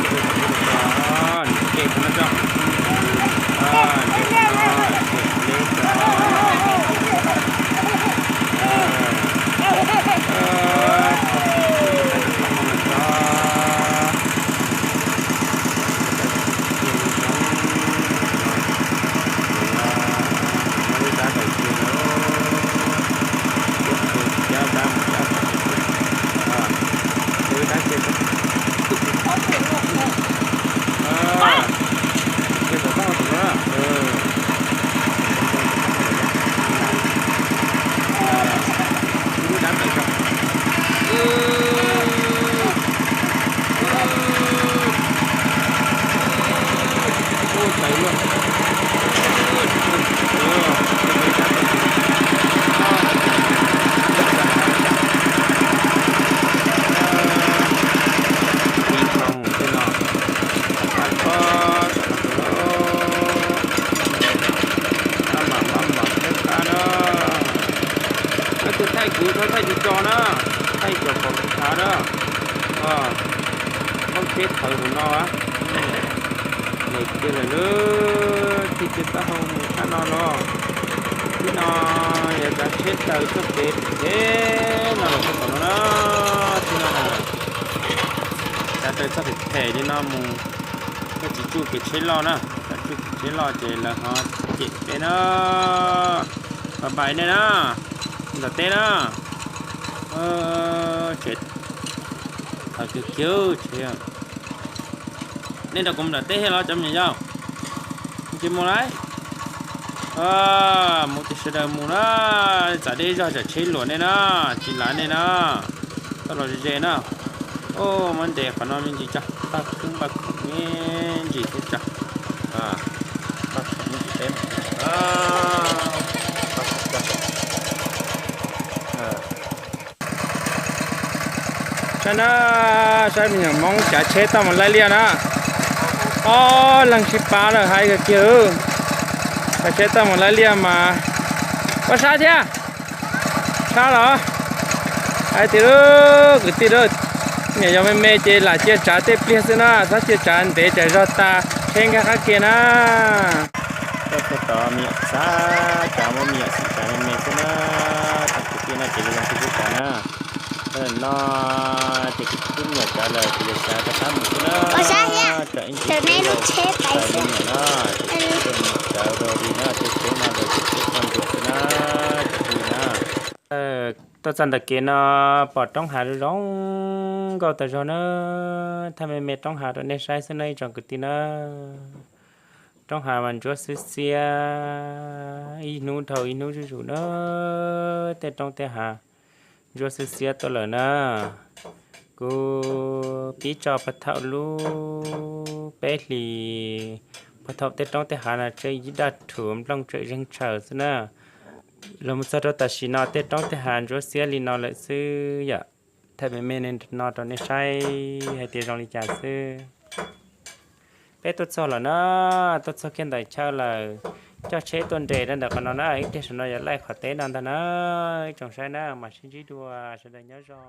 Nws tso, nws tso, nws tso, nws tso. Maj mam maj mam thiab qab na. Ib tug thaij kuv txhob thaij tsis tso na, thaij cov pom thav na. Hauv tsheb thawv hauv no, lawm tiag lawm lauj, tig tej taub hau mus qab no los. Tib no yog tsav tsheb taws txoj kev phem no los txog tom no na, tib no na. Tsav taws txoj kev phem li no mus, yog tsis tsuj kev tsheb loj na, tsuj kev tsheb loj ces lawv ho cem peb na. Bye bye nej na, ntawm teb na. Tsev thawv kiag kiag tsev. Nej nrog kuv mus nram teb thiab los cov me nyuam yaus? Tsis mus lawm. Mus ces sawv daws mus na. Txav deb zog tsam tsheb luam nej na, tsis lav nej na. Txhob los ze ze na. Muab ntes qhov no me ntsis tso, npaj koob npaj khoom me ntsis thiab tso. Npaj khoom me ntsis peb mus. Saib na, saib me nyuam Hmoob tsav tsheb tuaj mus laij liaj na. Ob leeg sib pab lawm, hais kiag kiag. Tsav tsheb tuaj mus laij liaj mas. Koj sab thiab? Sab los? Hais tias kwv tij, niam yog me me ces lam cia tsav tej pliag xwb na, txhob cia tsav ntev tsam zog tas tsheb nkag qab ke na. Tuaj txog tod me nyuam xav tsav, muab me nyuam xim tsav me me xwb na. Tag kwv tij na, Ces zoo kuv tsav na, no ces kuv twb me nyuam tsav lawm ces yuav xav rov qab mus xwb na. Ua saib thiab, tam ne lub tsheb pais xwb. Tsav rau li no tej tsheb no lawm ces tsheb txog ntsuam xwb na, cov phooj ywg na. Tuaj txog ntawm kev no pom roob hav zoo nkauj tas zog na, thaij me me roob hav rau nej saib xwb na ib tsoom kwv tij na. Roob hav mas ntsuab xwb xiab, ib hnub dhau ib hnub zuj zus na, tej roob tej hav ntsuab xwb xiab tuaj lawm na. Kuv pib tso pag thaum lub peb hlis, pag thaum tej roob tej hav no tseem ib daj rhuv nplooj tsawm zeeg tshaws xwb na. Los mus txog rau tam sim no tej roob tej hav ntsuab xiab li no lawm xwb yom. Thaij me me no rau nej saib hais tias zoo li cas xwb. Peb tuaj txog lawm na, tuaj txog kiag ntawm chaw lawm, coj tsheb tuaj nres rau ntawm qhov no na, ib pliag saum no yuav laij qhov teb no ntag na. Ib tsoom saib na, mam sib ntsib dua, sawv daws nyob zoo.